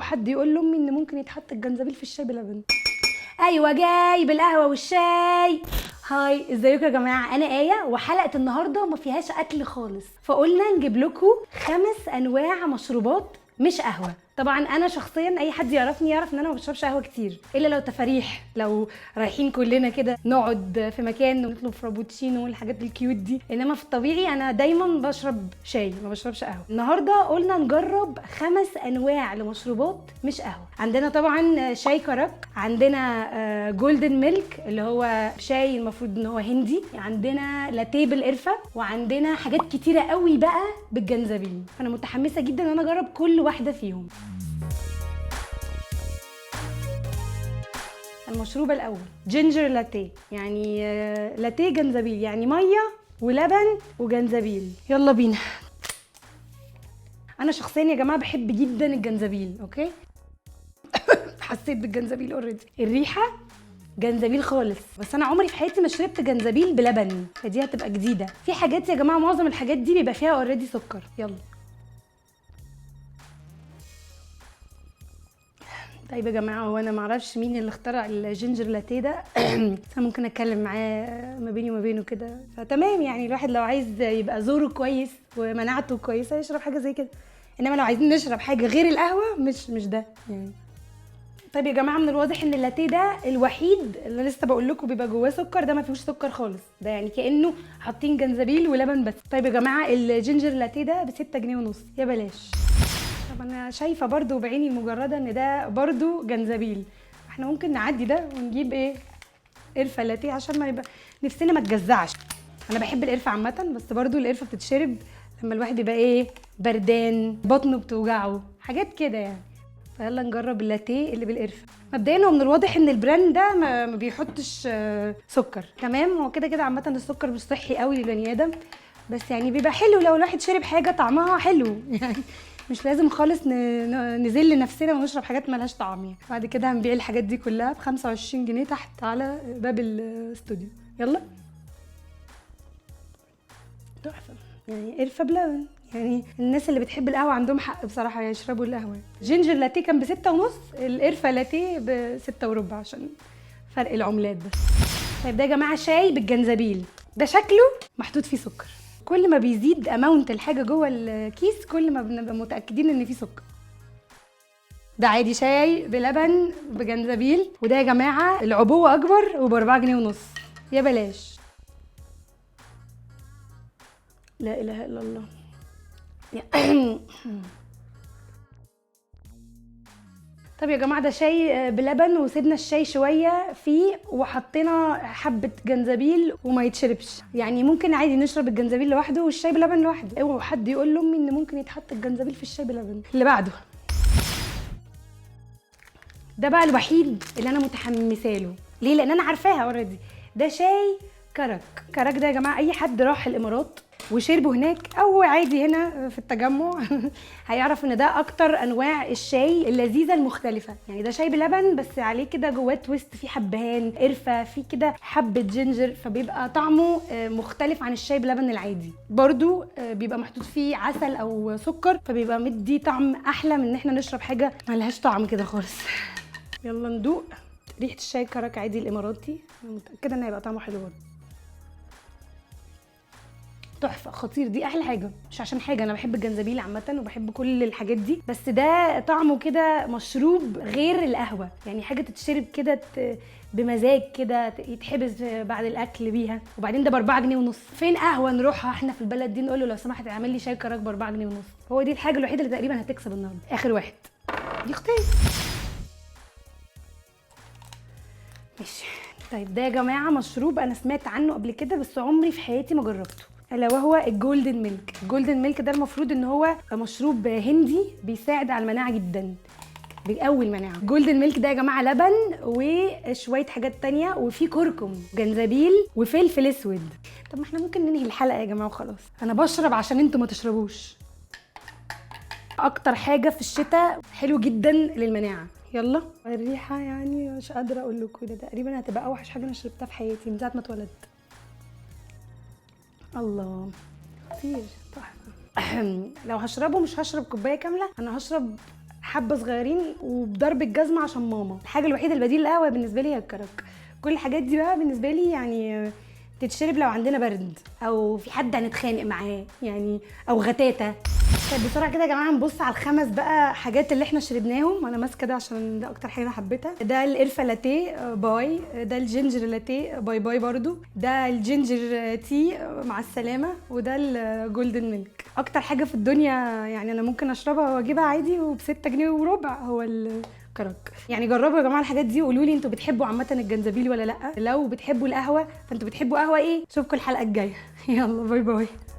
حد يقول لامي ان ممكن يتحط الجنزبيل في الشاي بلبن. ايوه جاي بالقهوة والشاي. hi، ازيكم يا جماعة؟ انا ايه، وحلقه النهارده ما فيهاش اكل خالص، فقلنا نجيب لكم 5 انواع مشروبات مش قهوة. طبعا انا شخصيا اي حد يعرفني يعرف ان انا ما بشربش قهوة كتير، الا لو تفاريح، لو رايحين كلنا كده نقعد في مكان ونطلب frappuccino والحاجات ال cute دي، انما في الطبيعي انا دايما بشرب شاي، ما بشربش قهوة. النهارده قلنا نجرب 5 انواع لمشروبات مش قهوة. عندنا طبعا شاي كرك، عندنا golden milk اللي هو شاي المفروض ان هو هندي، عندنا لاتية بالقرفه، وعندنا حاجات كتيرة قوي بقى بالجنزبيل. فانا متحمسة جدا ان انا اجرب كل واحدة فيهم. المشروب الاول ginger latte، يعني لاتية جنزبيل، يعني مية ولبن وجنزبيل. يلا بينا. انا شخصيا يا جماعة بحب جدا الجنزبيل، okay؟ حسيت بالجنزبيل already. الريحة جنزبيل خالص، بس انا عمري في حياتي ما شربت جنزبيل بلبن، فدي هتبقى جديدة. في حاجات يا جماعة معظم الحاجات دي بيبقى فيها already سكر. يلا. طيب يا جماعة، هو انا معرفش مين اللي اخترع ال ginger latte ده، بس انا ممكن اتكلم معاه ما بيني وما بينه كده، فتمام. يعني الواحد لو عايز يبقى زوره كويس ومناعته كويسة يشرب حاجة زي كده، انما لو عايزين نشرب حاجة غير القهوة مش ده يعني. طيب يا جماعة، من الواضح ان اللاتيه ده الوحيد اللي لسه بقول لكم بيبقى جواه سكر، ده ما فيهوش سكر خالص، ده يعني كانه حاطين جنزبيل ولبن بس. طيب يا جماعة، ال ginger latte ده ب6 جنيه ونص، يا بلاش. طب انا شايفه برضو بعيني المجردة ان ده برضو جنزبيل، احنا ممكن نعدي ده ونجيب ايه؟ قرفه لاتية عشان ما يبقى نفسنا ما تجزعش. انا بحب القرفه عامة، بس برضو القرفه بتتشرب لما الواحد بيبقى ايه، بردان، بطنه بتوجعه، حاجات كده يعني. فيلا نجرب اللاتيه اللي بالقرفه. مبدئيا هو من الواضح ان ال brand ده ما بيحطش سكر، تمام؟ هو كده كده عامة السكر مش صحي قوي للبني ادم، بس يعني بيبقى حلو لو الواحد شرب حاجة طعمها حلو، يعني مش لازم خالص نذل نفسنا ونشرب حاجات مالهاش طعم يعني. بعد كده هنبيع الحاجات دي كلها ب25 جنيه تحت على باب الاستوديو. يلا. تحفة، يعني قرفه بلبن، يعني الناس اللي بتحب القهوة عندهم حق بصراحة يشربوا القهوة. ginger latte كان بستة ونص، القرفه لاتية بستة وربع عشان فرق العملات بس. طيب ده يا جماعة شاي بالجنزبيل، ده شكله محطوط فيه سكر. كل ما بيزيد amount الحاجة جوه الكيس كل ما بنبقى متاكدين ان فيه سكر. ده عادي شاي بلبن بجنزبيل، وده يا جماعة العبوه اكبر وباربعة جنيه ونص، يا بلاش. لا اله الا الله. طب يا جماعة، ده شاي بلبن وسيبنا الشاي شوية فيه وحطينا حبه جنزبيل وما يتشربش، يعني ممكن عادي نشرب الجنزبيل لوحده والشاي بلبن لوحده. اوعوا حد يقول لامي ان ممكن يتحط الجنزبيل في الشاي بلبن. اللي بعده ده بقى الوحيد اللي انا متحمسة له. ليه؟ لان انا عارفاها already. ده شاي كرك. كرك ده يا جماعة اي حد راح الامارات وشربه هناك او عادي هنا في التجمع هيعرف ان ده اكتر انواع الشاي اللذيذة المختلفة. يعني ده شاي بلبن بس عليه كده جواه twist، فيه حبهان، قرفه، فيه كده حبه ginger، فبيبقى طعمه مختلف عن الشاي بلبن العادي. برضو بيبقى محطوط فيه عسل او سكر، فبيبقى مدي طعم احلى من ان احنا نشرب حاجة ملهاش طعم كده خالص. يلا ندوق. ريحه الشاي كرك عادي الاماراتي، انا متاكدة ان هيبقى طعمه حلو برضو. تحفة، خطير. دي احلى حاجة، مش عشان حاجة، انا بحب الجنزبيل عامة وبحب كل الحاجات دي، بس ده طعمه كده مشروب غير القهوة، يعني حاجة تتشرب كده بمزاج كده، يتحبس بعد الاكل بيها. وبعدين ده ب4 جنيه ونص، فين قهوة نروحها احنا في البلد دي نقول له لو سمحت اعمل لي شاي كرك ب4 جنيه ونص؟ هو دي الحاجة الوحيدة اللي تقريبا هتكسب النهارده. اخر واحد دي اختي. ماشي. طيب ده يا جماعة مشروب انا سمعت عنه قبل كده بس عمري في حياتي ما جربته، الا وهو ال golden milk. ال golden milk ده المفروض ان هو مشروب هندي بيساعد على المناعة جدا، بيقوي المناعة. ال golden milk ده يا جماعة لبن وشوية حاجات تانية، وفيه كركم، جنزبيل، وفلفل اسود. طب ما احنا ممكن ننهي الحلقة يا جماعة وخلاص، انا بشرب عشان انتوا ما تشربوش. اكتر حاجة في الشتاء حلو جدا للمناعه. يلا. الريحة يعني مش قادرة اقول لكم، ده تقريبا هتبقى اوحش حاجة انا شربتها في حياتي من ساعة ما اتولدت. الله، خطير، تحفة. لو هشربه مش هشرب كوباية كاملة، انا هشرب حبه صغيرين وبضرب الجزمة عشان ماما. الحاجة الوحيدة البديل للقهوة بالنسبة لي هي الكرك. كل الحاجات دي بقى بالنسبة لي يعني تتشرب لو عندنا برد او في حد هنتخانق معاه يعني، او غتاتة. طيب بسرعة كده يا جماعة نبص على الخمس بقى حاجات اللي احنا شربناهم. انا ماسكه ده عشان ده اكتر حاجة انا حبيتها. ده القرفه لاتيه bye، ده ال ginger latte bye bye برضو، ده ال ginger tea مع السلامة، وده ال golden milk. اكتر حاجة في الدنيا يعني انا ممكن اشربها واجيبها عادي وب6 جنيه وربع هو الكرك. يعني جربوا يا جماعة الحاجات دي وقولوا لي انتوا بتحبوا عامة الجنزبيل ولا لا. لو بتحبوا القهوة فانتوا بتحبوا قهوة ايه؟ اشوفكم الحلقة الجاية. يلا bye bye.